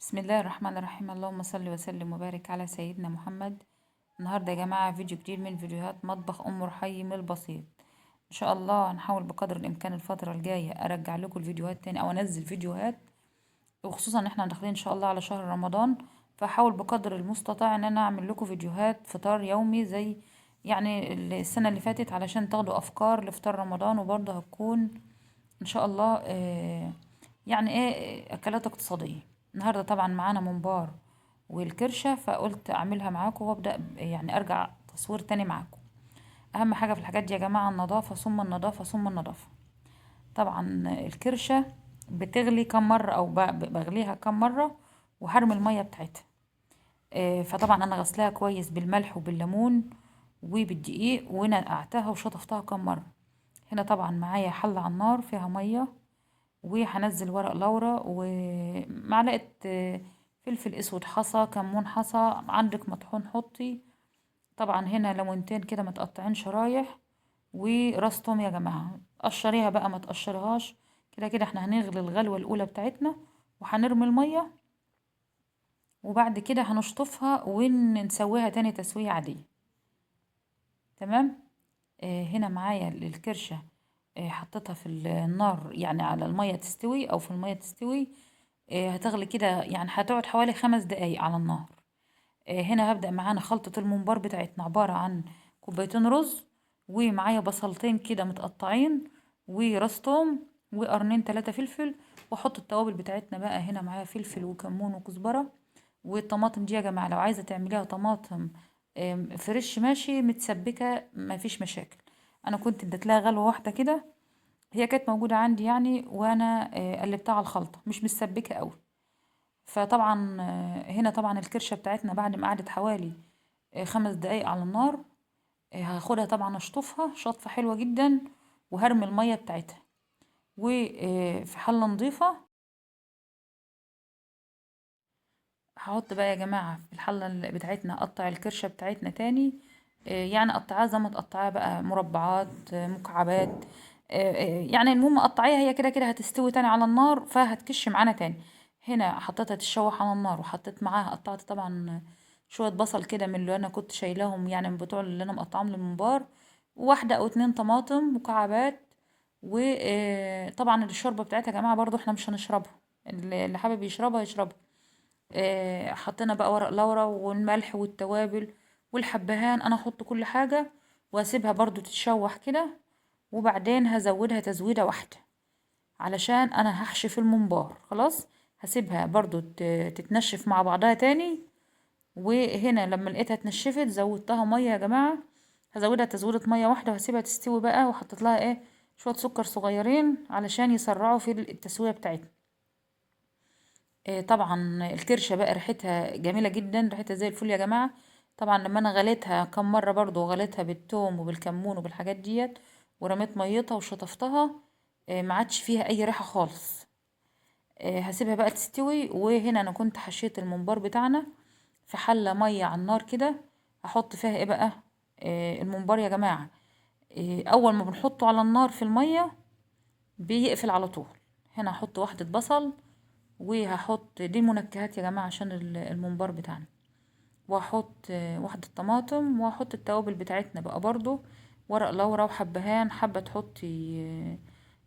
بسم الله الرحمن الرحيم. اللهم صل وسلم وبارك على سيدنا محمد. النهارده يا جماعة فيديو جديد من فيديوهات مطبخ ام رحيم البسيط. ان شاء الله هنحاول بقدر الامكان الفترة الجاية ارجع لكم الفيديوهات تاني او انزل فيديوهات، وخصوصا ان احنا داخلين ان شاء الله على شهر رمضان، فحاول بقدر المستطاع ان انا اعمل لكم فيديوهات فطار يومي زي يعني السنة اللي فاتت، علشان تاخدوا افكار لفطار رمضان، وبرضه هتكون ان شاء الله يعني ايه اكلات اقتصادية. النهارده طبعا معانا ممبار والكرشه، فقلت اعملها معاكم وابدا يعني ارجع تصوير تاني معاكم. اهم حاجة في الحاجات دي يا جماعة النظافة، ثم النظافة، ثم النظافة. طبعا الكرشه بتغلي كم مرة او بغليها كم مرة وهرمي المية بتاعتها، فطبعا انا غسلاها كويس بالملح وبالليمون وبالدقيق ونقعتها وشطفتها كم مرة. هنا طبعا معايا حله على النار فيها مية، وهنزل ورق لورا ومعلقة فلفل اسود حصى، كمون حصى، عندك مطحون حطي. طبعا هنا ليمونتين كده متقطعين شرايح، وراس توم يا جماعة قشريها بقى ما تقشرهاش، كده كده احنا هنغلي الغلوه الاولى بتاعتنا وهنرمي المية، وبعد كده هنشطفها ونسويها تاني تسويه عادية. تمام. هنا معايا الكرشه، حطيتها في النار يعني على المية تستوي او في المية تستوي، هتغلي كده يعني هتقعد حوالي 5 دقايق على النار. هنا هبدأ معانا خلطة الممبار بتاعتنا، عبارة عن كوبايتين رز ومعايا بصلتين كده متقطعين وراس توم وقرنين 3 فلفل، واحط التوابل بتاعتنا بقى. هنا معايا فلفل وكمون وكزبرة، والطماطم دي يا جماعة لو عايزة تعمليها طماطم فريش ماشي متسبكة مفيش مشاكل. انا كنت اديت لها غلوة واحدة كده، هي كانت موجودة عندي يعني، وانا قلبتها على الخلطة مش متسبكة قوي. فطبعا هنا طبعا الكرشة بتاعتنا بعد ما قعدت حوالي 5 دقايق على النار، هاخدها طبعا اشطفها شطفة حلوة جدا، وهرمي المية بتاعتها وفي حلة نظيفة. هحط بقى يا جماعة في الحلة بتاعتنا، اقطع الكرشة بتاعتنا تاني، يعني قطعها زي ما تقطعها بقى مربعات، مكعبات، يعني المهم قطعيها، هي كده كده هتستوي تاني على النار فهتكش معانا تاني. هنا حطيتها تتشوح على النار، وحطيت معاها قطعت طبعا شوية بصل كده من اللي انا كنت شايلاهم يعني من بتوع اللي انا مقطعاهم للممبار، وواحدة او 2 طماطم مكعبات. وطبعا الشوربة بتاعتها يا جماعة برضو احنا مش هنشربها، اللي حابب يشربها يشربها. حطينا بقى ورق لورا والملح والتوابل والحبهان، انا احط كل حاجة واسيبها برضو تتشوح كده، وبعدين هزودها تزويدة واحدة علشان انا هحشي في الممبار. خلاص هسيبها برضو تتنشف مع بعضها تاني. وهنا لما لقيتها اتنشفت زودتها مية يا جماعة، هزودها تزويدة مية واحدة وهسيبها تستوي بقى، وحطيت لها ايه شوية سكر صغيرين علشان يسرعوا في التسوية بتاعتنا. طبعا الكرشة بقى ريحتها جميلة جدا، ريحتها زي الفل يا جماعة. طبعا لما انا غليتها كم مرة برضو، غليتها بالثوم وبالكمون وبالحاجات ديت، ورميت ميتها وشطفتها، ما عادش فيها اي ريحة خالص. هسيبها بقى تستوي. وهنا انا كنت حشيت الممبار بتاعنا في حلة مية على النار كده، هحط فيها ايه بقى الممبار يا جماعة. اول ما بنحطه على النار في المية بيقفل على طول. هنا هحط واحدة بصل، وهحط دي المنكهات يا جماعة عشان الممبار بتاعنا، وهحط واحدة طماطم، وهحط التوابل بتاعتنا بقى برضو، ورق لورا وحبهان. حابة تحطي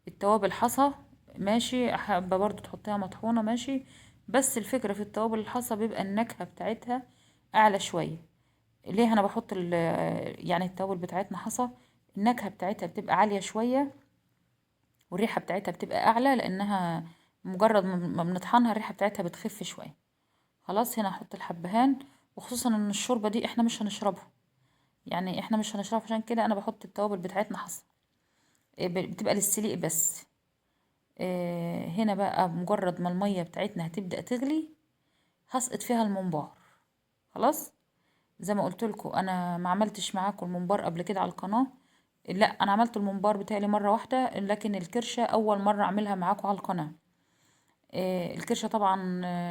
التوابل حصى ماشي، حابة برضو تحطيها مطحونة ماشي، بس الفكرة في التوابل الحصى بيبقى النكهة بتاعتها اعلى شوية. ليه انا بحط يعني التوابل بتاعتنا حصى؟ النكهة بتاعتها بتبقى عالية شوية، والريحة بتاعتها بتبقى اعلى، لانها مجرد ما بنطحنها الريحة بتاعتها بتخف شوية. خلاص هنا هحط الحبهان، وخصوصا ان الشوربة دي احنا مش هنشربها، يعني احنا مش هنشربها، عشان كده انا بحط التوابل بتاعتنا حصى، بتبقى للسليق بس. هنا بقى مجرد ما المية بتاعتنا هتبدأ تغلي هسقط فيها الممبار. خلاص زي ما قلت لكم انا ما عملتش معاكم الممبار قبل كده على القناة، لا انا عملت الممبار بتاعي مرة واحدة، لكن الكرشة اول مرة اعملها معاكم على القناة. الكرشة طبعا،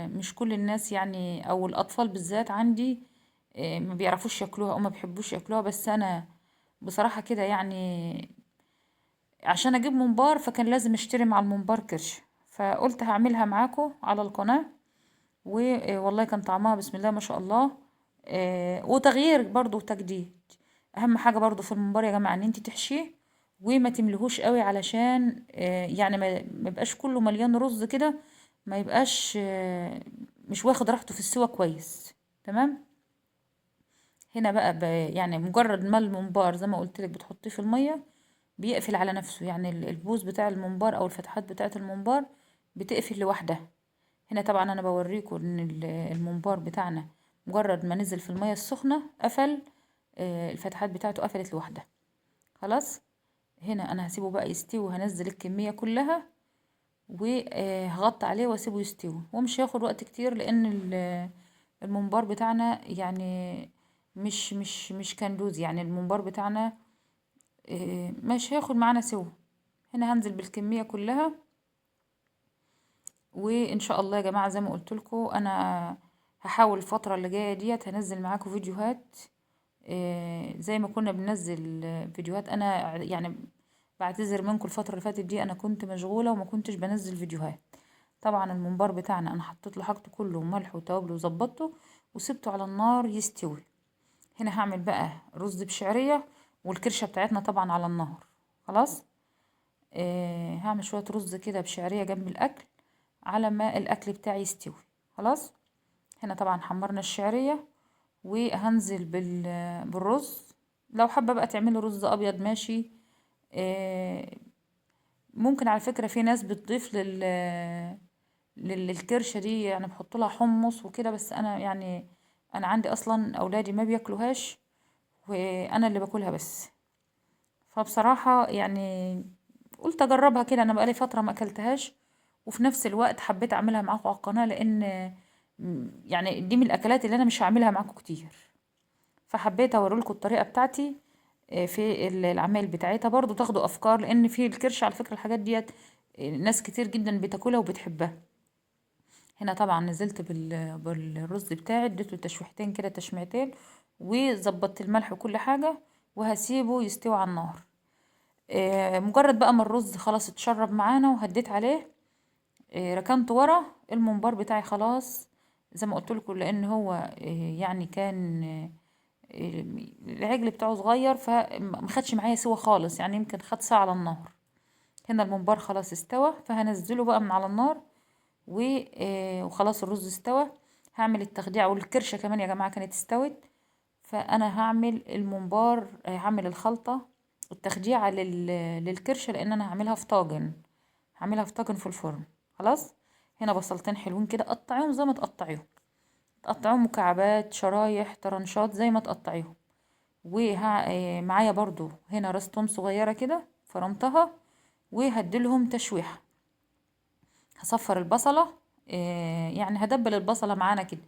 مش كل الناس يعني او الاطفال بالذات عندي، ما بيعرفوش ياكلوها او ما بيحبوش ياكلوها، بس انا بصراحة كده يعني عشان اجيب ممبار فكان لازم اشتري مع الممبار كرشة، فقلت هعملها معاكم على القناة. والله كان طعمها بسم الله ما شاء الله. وتغيير برضو وتجديد. اهم حاجة برضو في الممبار يا جماعة ان انت تحشيه وما تملهوش قوي، علشان يعني ما يبقاش كله مليان رز كده، ما يبقاش مش واخد راحته في السوا كويس. تمام. هنا بقى يعني مجرد ما الممبار زي ما قلت لك بتحطيه في المية بيقفل على نفسه، يعني البوز بتاع الممبار او الفتحات بتاعه الممبار بتقفل لوحدها. هنا طبعا انا بوريكم ان الممبار بتاعنا مجرد ما نزل في المية السخنة قفل، الفتحات بتاعته قفلت لوحدها. خلاص هنا انا هسيبه بقى يستوي، وهنزل الكمية كلها وهغطي عليه واسيبه يستوي، ومش هياخد وقت كتير لان الممبار بتاعنا يعني مش كندوز، يعني الممبار بتاعنا مش هياخد معانا سوا. هنا هنزل بالكمية كلها، وان شاء الله يا جماعة زي ما قلت لكم انا هحاول الفترة اللي جاية ديت هنزل معاكم فيديوهات، زي ما كنا بننزل فيديوهات. انا يعني بعتذر منكم الفترة اللي فاتت دي انا كنت مشغولة وما كنتش بنزل فيديوهات. طبعا الممبار بتاعنا انا حطيت له حاجته كله وملح وتوابل وظبطته وسبته على النار يستوي. هنا هعمل بقى رز بشعرية، والكرشة بتاعتنا طبعا على النار. خلاص هعمل شوية رز كده بشعرية جنب الاكل على ما الاكل بتاعي يستوي. خلاص هنا طبعا حمرنا الشعرية، وهنزل بالرز. لو حابة بقى تعملي رز ابيض ماشي، ممكن على فكرة في ناس بتضيف للكرشة دي يعني بحط لها حمص وكده، بس انا يعني انا عندي اصلا اولادي ما بياكلوهاش وانا اللي باكلها بس، فبصراحة يعني قلت اجربها كده، انا بقالي فترة ما اكلتهاش، وفي نفس الوقت حبيت اعملها معاكم على القناة، لان يعني دي من الاكلات اللي انا مش هعملها معاكم كتير، فحبيت اوريلكم الطريقة بتاعتي في العمايل بتاعتها، برضو تاخدوا افكار، لان في الكرش على فكرة الحاجات ديت ناس كتير جدا بتاكلها وبتحبها. هنا طبعا نزلت بالرز بتاعي، اديته تشويحتين كده تشميعتين، وظبطت الملح وكل حاجة، وهسيبه يستوي على النار. مجرد بقى ما الرز خلاص اتشرب معانا وهديت عليه، ركنت ورا الممبار بتاعي خلاص زي ما قلت لكم، لان هو يعني كان العجل بتاعه صغير فما خدش معايا سوا خالص، يعني يمكن خد ساعة على النار. هنا الممبار خلاص استوى، فهنزله بقى من على النار وخلاص الرز استوى. هعمل التخديع، والكرشة كمان يا جماعة كانت استوت، فأنا هعمل الممبار، هعمل الخلطة التخديعة للكرشة، لأن أنا هعملها في طاجن، هعملها في طاجن في الفرن. خلاص هنا بصلتين حلوين كده، قطعيهم زي ما تقطعيهم، تقطعيهم مكعبات، شرايح، طرنشات، زي ما تقطعيهم. ومعايا برضو هنا راس توم صغيرة كده فرمتها، وهديلهم تشويحة. هصفر البصلة، يعني هدبل البصلة معانا كده،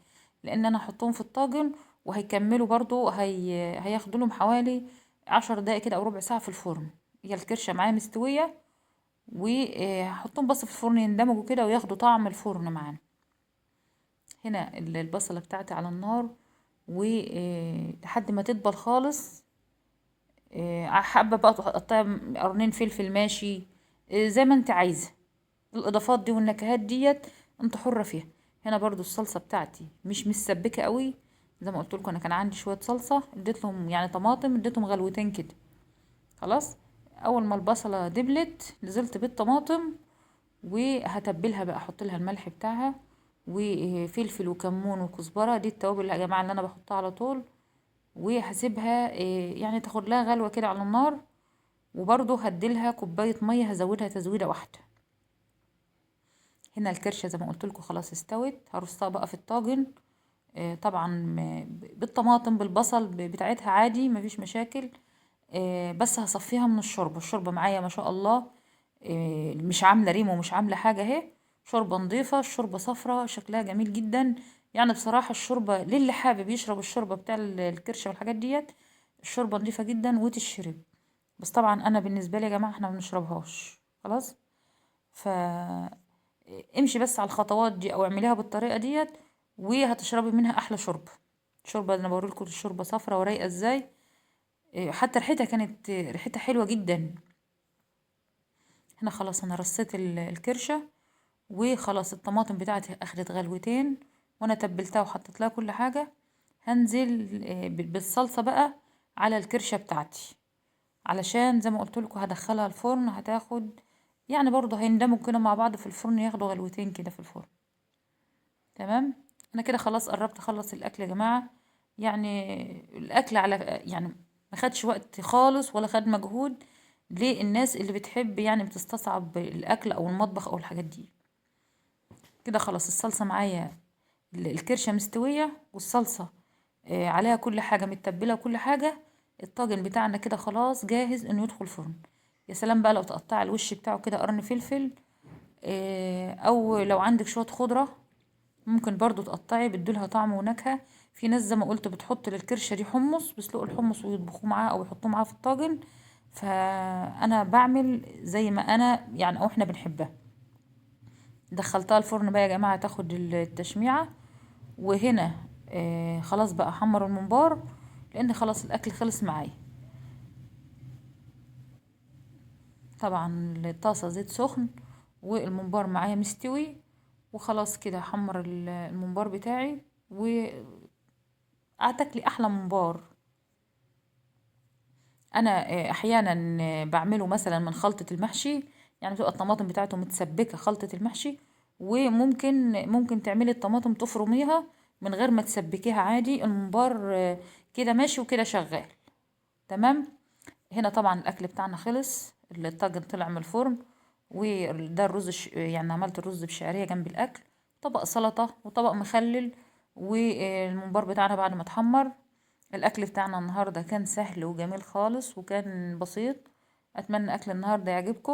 لان انا هحطهم في الطاجن وهيكملوا برضو، هياخدوا لهم حوالي 10 دقايق كده او ربع ساعة في الفرن. هي الكرشة معايا مستوية، وهحطهم بس في الفرن يندمجوا كده وياخدوا طعم الفرن معانا. هنا البصلة بتاعتي على النار ولحد ما تدبل خالص. حابة بقى تقطعي قرنين فلفل ماشي، زي ما انت عايزة، الاضافات دي والنكهات ديت انت حرة فيها. هنا برضو الصلصة بتاعتي مش مسبكة قوي، زي ما قلت لكم انا كان عندي شوية صلصة اديت لهم يعني طماطم، اديتهم غلوتين كده. خلاص اول ما البصلة دبلت نزلت بالطماطم، وهتبلها بقى، احط لها الملح بتاعها وفلفل وكمون وكزبرة، دي التوابل يا جماعة اللي انا بحطها على طول. وهسيبها يعني تاخد لها غلوة كده على النار، وبرضو هديلها كوباية مية، هزودها تزويدة واحدة. هنا الكرشة زي ما قلت لكم خلاص استوت، هرصها بقى في الطاجن، طبعا بالطماطم بالبصل بتاعتها عادي مفيش مشاكل، بس هصفيها من الشوربة. الشوربة معايا ما شاء الله، مش عاملة ريم ومش عاملة حاجة اهي، شوربة نظيفة، الشوربة صفرة شكلها جميل جدا. يعني بصراحة الشوربة للي حابب يشرب الشوربة بتاع الكرشة والحاجات ديت، الشوربة نظيفة جدا وتشرب، بس طبعا انا بالنسبة لي يا جماعة احنا ما بنشربهاش خلاص. ف امشي بس على الخطوات دي او اعمليها بالطريقة ديت وهتشربي منها احلى شوربة. الشوربة انا بوريلكم الشوربة صفرة ورايقة ازاي، حتى ريحتها كانت ريحتها حلوة جدا. هنا خلاص انا رصيت الكرشة، وخلاص الطماطم بتاعتي اخدت غلوتين وانا تبلتها وحطيت لها كل حاجة. هنزل بالصلصه بقى على الكرشه بتاعتي، علشان زي ما قلت لكم هدخلها الفرن، هتاخد يعني برضو هيندمجوا كده مع بعض في الفرن، ياخدوا غلوتين كده في الفرن. تمام، انا كده خلاص قربت اخلص الاكل يا جماعة. يعني الاكل على يعني ما خدش وقت خالص ولا خد مجهود للناس اللي بتحب يعني بتستصعب الاكل او المطبخ او الحاجات دي. كده خلاص الصلصه معايا، الكرشه مستوية والصلصه عليها كل حاجة متبله وكل حاجة. الطاجن بتاعنا كده خلاص جاهز انه يدخل فرن. يا سلام بقى لو تقطع الوش بتاعه كده قرن فلفل، او لو عندك شوية خضرة ممكن برضو تقطعي، بتدولها طعم ونكهه. في ناس زي ما قلت بتحط للكرشه دي حمص، بيسلقوا الحمص ويطبخوه معاها او يحطوه معاها في الطاجن. فانا بعمل زي ما انا يعني او احنا بنحبها. دخلتها الفرن بقى يا جماعة تاخد التشميعه. وهنا خلاص بقى حمر الممبار، لان خلاص الاكل خلص معايا. طبعا الطاسه زيت سخن والممبار معايا مستوي، وخلاص كده حمر الممبار بتاعي وهتاكلي احلى ممبار. انا احيانا بعمله مثلا من خلطه المحشي، يعني بتبقى الطماطم بتاعته متسبكه خلطه المحشي، وممكن تعملي الطماطم تفرميها من غير ما تسبكيها عادي. الممبار كده ماشي وكده شغال. تمام، هنا طبعا الاكل بتاعنا خلص، الطاجن طلع من الفرن، وده الرز يعني عملت الرز بشعريه جنب الاكل، طبق سلطة وطبق مخلل، والممبار بتاعنا بعد ما اتحمر. الاكل بتاعنا النهارده كان سهل وجميل خالص وكان بسيط. اتمنى اكل النهارده يعجبكم.